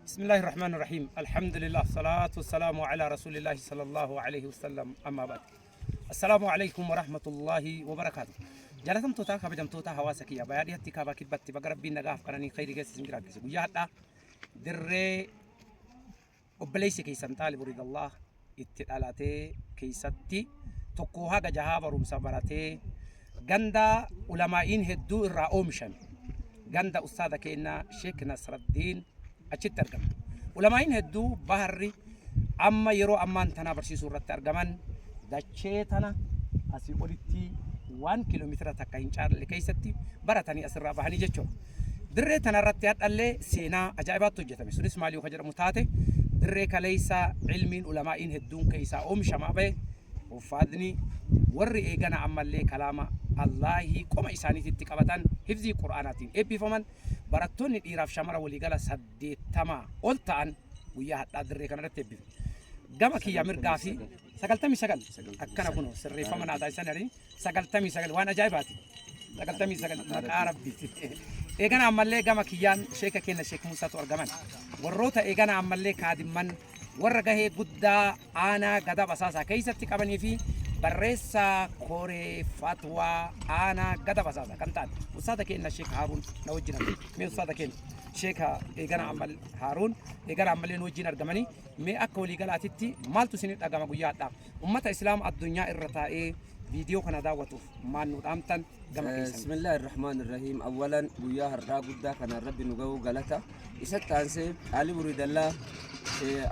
Bismillahi Rahmaani Rahiim. Alhamdulillah. Salaatu wassalaamu ala Rasuulillahi sallallahu alayhi wasallam. Amma ba'd. Assalaamu alaykum wa rahmatullahi wa barakaatu. Jaalatamtoota kabajamtoota hawaasa kiyya bayaa dhihatti kaabaa kibbatti baga rabbiin nagaaf qananii khayrii keessa isin jiraachise. Guyyaa hadhaa dirree obboleessi keessan Xaalibu Ridallah itti dhalatee keessatti tokkoo haga jahaa barumsa baratee ganda ulamaa'iin hedduu irraa oomishame ganda ustaada keenya Sheek Nasraddiin achitti argama. Ulamaa'iin hedduu baharri amma yeroo ammaan tanaa barsiisuu irratti argaman dachee tana asii olitti waan kiiloomeetira takka hin caalle keessatti baratanii asirraa bahanii jechuudha. Dirree tana irratti hadhallee seenaa ajaa'ibaatti hojjetame. Sunis maal yoo ka jedhamu taate dirree kaleessa ilmiin ulamaa'iin hedduun keessaa oomishamaa bahe huffaadni warri eegana ammallee kalaama Allaahii qoma isaaniititti qabatan hifzii Qur'aanaatiin eebbifaman barattoonni dhiiraaf shamara waliigala 80 ol ta'an guyyaa hadhaa dirree kana irratti eebbifaman. Gama kiyya mirgaa fi 99 akkana kunoo sirreeffama naa taasisan 99 waan ajaa'ibaati. 99 maqaa rabbiiti. Eegana ammallee gama kiyyaan sheeka keenya Sheek Muusaatu argaman. Warroota eegana ammallee kaadimman warra gahee guddaa aanaa Gadab Asaasaa keessatti qabanii fi barreessaa koree fatwaa aanaa Gadab Asaasaa kan ta'an ustaada keenya Sheek Haaruun na wajjin argamu. Mee ustaada keenya Sheeka eegana ammal Haaruun eegana ammallee nu wajjin argamanii mee akka waliigalaatitti maaltu isin dhagama guyyaa hadhaa ummata islaama addunyaa irra taa'ee viidiyoo kana daawwatuuf maal nu dhaamtan gama keessan. Bismillaahi Rahmaan Rahiim. Awwalan guyyaa har'aa guddaa kanaan Rabbi nu ga'uu galata. Isatti aansee Xaalibu Ridallaa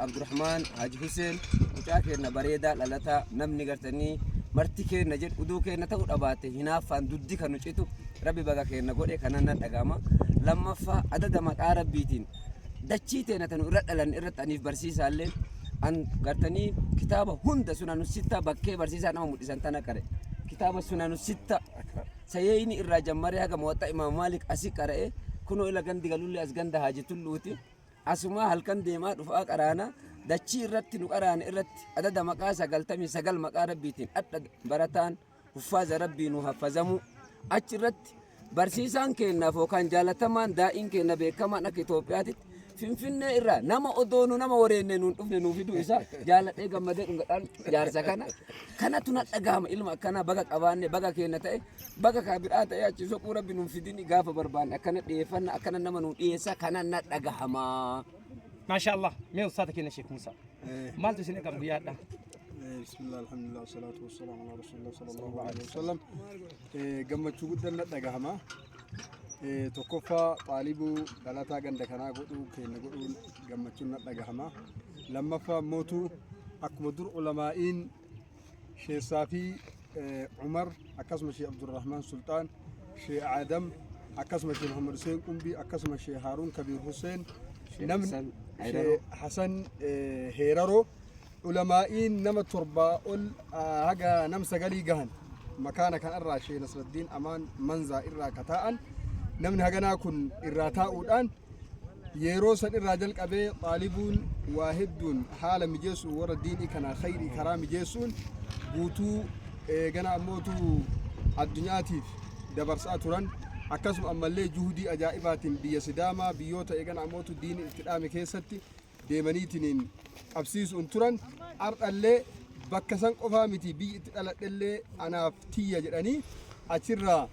Abdurrahmaan Haji Huseen mucaa keenna bareedaa dhalataa namni gartanii marti keenna jedhu uduu keenna ta'uu dhabaate hinaaffaan duddi kan nu citu Rabbi baga keenna godhe kanan na dhaga'ama. Lammaffaa adada maqaa Rabbiitiin dachii teena tanu irra dhalan irratti aniif barsiisaallee an gartanii kitaaba hunda sunanu sitta bakkee barsiisaa nama mul'isan tana qare kitaaba sunanu sitta sayeeyni irraa jammaree haga muwaxxa imaam maalik asi qara'e kunoo ila gandi galullee as ganda haaji tulluuti asumaa halkan deemaa dhufaa qaraana dachii irratti nu qaraana irratti adada maqaa 99 maqaa rabbiitiin adha barataan huffaaza rabbii nu haffazamuu achi irratti barsiisaan keennaaf yookaan jaalatamaan daa'iin keenna beekamaan akka Itoophiyaatitti Finfinnee irraa nama odoo nu nama wareenne nuun dhufne nuu fiduu isaa jaaladhee gammadee dhungadhaan jaarsa kana kanatu na dhagahama ilma akkanaa baga qabaanne baga keenna ta'e baga kaa biraa ta'e achi soquu rabbi nuun fidini gaafa barbaanne akkana dhiyeeffanna akkana nama nuu dhiyeessa kana na dhagahama. Maasha Allah. Mee ustaada keenya Sheek Musaa. Maaltu isin eegama guyyaa hadhaa? Bismillah, alhamdulillah, wasalaatu wasalaamu ala rasulillah sallallahu alaihi wasallam. Gammachuu guddaan na dhagahama. Tokkoffaa xaalibuu dhalataa ganda kanaa godhuu keenya godhuun gammachuun na dhagahama. Lammaffaa mootuu akkuma dur ulamaa'iin Sheessaa fi Umar akkasuma Shee Abdurrahman Sulxaan, Shee Adam akkasuma Shee Muhammad Hussein Qumbii akkasuma Shee Haaruun Kabiir Hussein namni Shee Hasan Heeraroo ulamaa'iin nama torbaa ol haga nam sagalii gahan makaana kanarraa Shee Nasraddiin Amaan Manzaa irraa ka taa'an namni haganaa kun irraa taa'uudhaan yeroo san irraa jalqabee xaalibuun waa hedduun haala mijeessuun warra diinii kanaa khayrii karaa mijeessuun guutuu eegana ammootu addunyaatiif dabarsaa turan akkasuma ammallee juhudii ajaa'ibaatiin biyya Sidaamaa biyyoota eegana ammootu diinii itti dhaame keessatti deemaniitiniin qabsiisuun turan ardhallee bakka san qofaa miti biyyi itti dhaladhellee anaaf tiyya jedhanii achirraa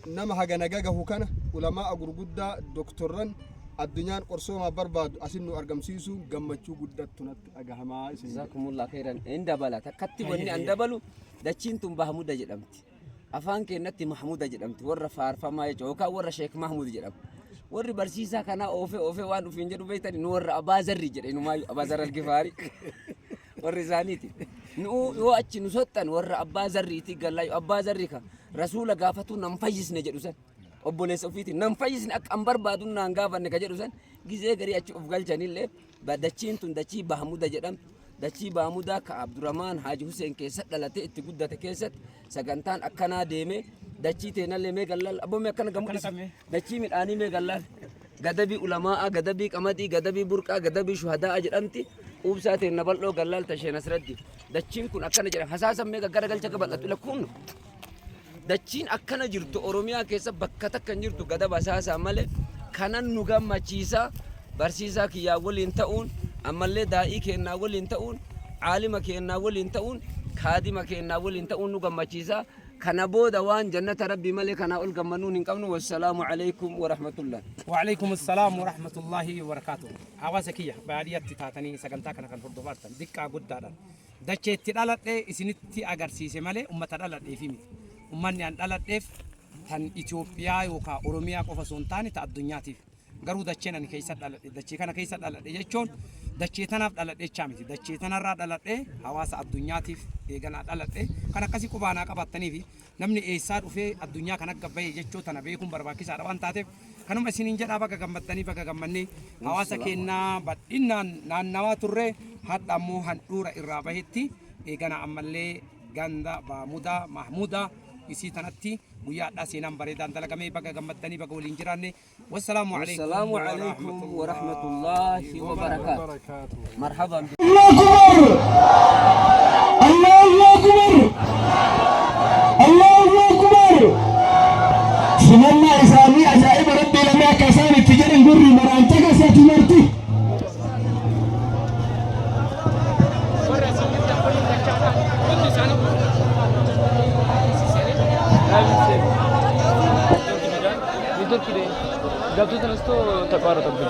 nama hagana gagahu kana ulamaa'a gurguddaa doktorran addunyaan qorsoomaa barbaadu asin nu argamsiisuun gammachuu guddattu natti dhagahamaa isin jedha. Jazakumullah khairan. In dabala. Takkatti wanni an dabalu dachiin tun Bahmuda jedhamti. Afaan keennatti Mahmuda jedhamti. Warra faarfamaa jechuudha. Yookaan warra Sheek Mahmud jedhama. Warri barsiisaa kanaa oofee oofee waan ofiin jedhu beektani nu warra Abaa Zarri jedhe inumaayyuu Abaa Zarri Algifaari. Warri isaaniiti. Nu yoo achi nu soxxan warra Abbaa Zarriiti gallaayu Abbaa Zarri ka rasuula gaafatuu nan fayyisne jedhu san. Obboleessa ofiitiin nan fayyisne akka an barbaadu naan gaafanne ka jedhu san gizee garii achi of galchanillee dachiin tun dachii Bahmuda jedhamtu dachii Baamudaa ka Abdurrahmaan Haaji Huseen keessa dhalatee itti guddate keessatti sagantaan akkanaa deemee dachii teenallee mee gallaal abboo mee akkana gamu Akkana qabee. dachii midhaanii mee gallaal gadabii ulamaa'a gadabii qamadii gadabii burqaa gadabii shuhadaa'a jedhamti quubsaa teenna bal'oo gallaal tasheen asirratti dachiin kun akkana jedhama hasaasan mee gaggaragalcha gabal'atu lakkuun Dachiin akkana jirtu Oromiyaa keessa bakka takka hin jirtu gadab hasaasaa malee kanan nu gammachiisa. Barsiisaa kiyyaa waliin ta'uun, ammallee daa'ii keennaa waliin ta'uun, caalima keennaa waliin ta'uun, kaadima keennaa waliin ta'uun nu gammachiisa. Kana booda waan jannata Rabbii malee kanaa ol gammannuun hin qabnu. Wassalaamu alaikum warahmatullah. Wa'alaikum assalaam wa rahmatullahi wa barakaatuh. Hawaasa kiyya baadiyyaatti taatanii sagantaa kana kan hordofaa jirtan diqqaa guddaadhaan. Dachee itti dhaladhe isinitti agarsiise malee ummata dhaladheefi miti. Ummanni an dhaladheef tan Itoophiyaa yookaan Oromiyaa qofa osoo hin taane ta addunyaatiif. Garuu dacheen ani keessa dhaladhe, dachee kana keessa dhaladhe jechuun dachee tanaaf dhaladhe jechaa miti. Dachee tanarraa dhaladhe hawaasa addunyaatiif eeganaa dhaladhe. Kan akkasii qubaanaa qabattanii fi namni eessaa dhufee addunyaa kana akka bahe jechuu tana beekuun barbaachisaadha waan taateef kanuma isiniin jedhaa. Baga gammaddanii, baga gammannee. Hawaasa keenyaa bal'inaan naannawaa turre, hadha ammoo handhuura irraa bahetti eeganaa ammallee ganda Baamudaa Mahmudaa isii tanatti guyyaa hadhaa seenaan bareedaan dalagamee. Baga gammaddanii, baga waliin jiraanne. Wassalaamu alaikum Wassalaamu alaikum warahmatullahi wabarakaatu. Barakaatu. Marhaban. الله أكبر، الله أكبر، الله أكبر. Simannaa isaanii ajaa'iba! Rabbii lamee akka isaan itti jedhan gurri maraan caqasati marti. Warra isin jirtan waliin dachaadha hundi isaanii. ኔትወርክ ገብቶ ተነስቶ ተቋረጠብኝ።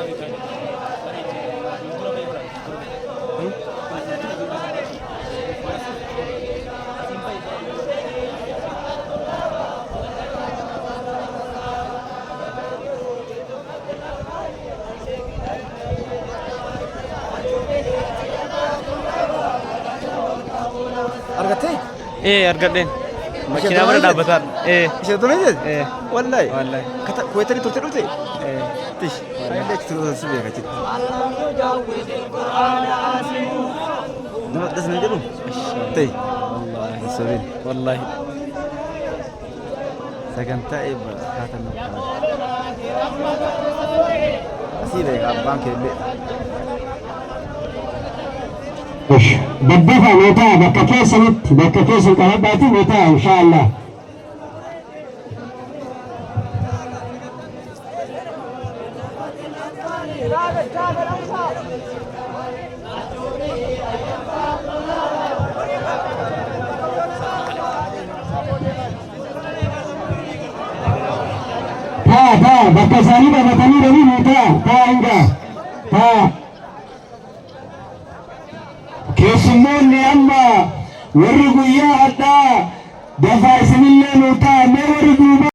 Argattee? Ee, argadheen. Makiinaa bira dhaabbataan. Ee. Ishee tola jette? Ee. Wallahi. Wallahi. Kata kuweetanii turte dhufte? Ee. Tish. Ani achi turte si beeka achitti. Nama das nan jedhu? Ta'e. Wallahi. Sobin. Wallahi. Sagantaa eebba kaatan nama kana. Asii beeka abbaan kee illee. Daddafa meetaa bakka keessanitti, bakka keessan qabadhaati meetaa, insha Allah. Taa, taa, bakka isaanii qabatanii dhanii meetaa taa hingaa taa. Keessummoonni amma warri guyyaa hadhaa dafaa isinillee nuu ta'a mee warri duuba.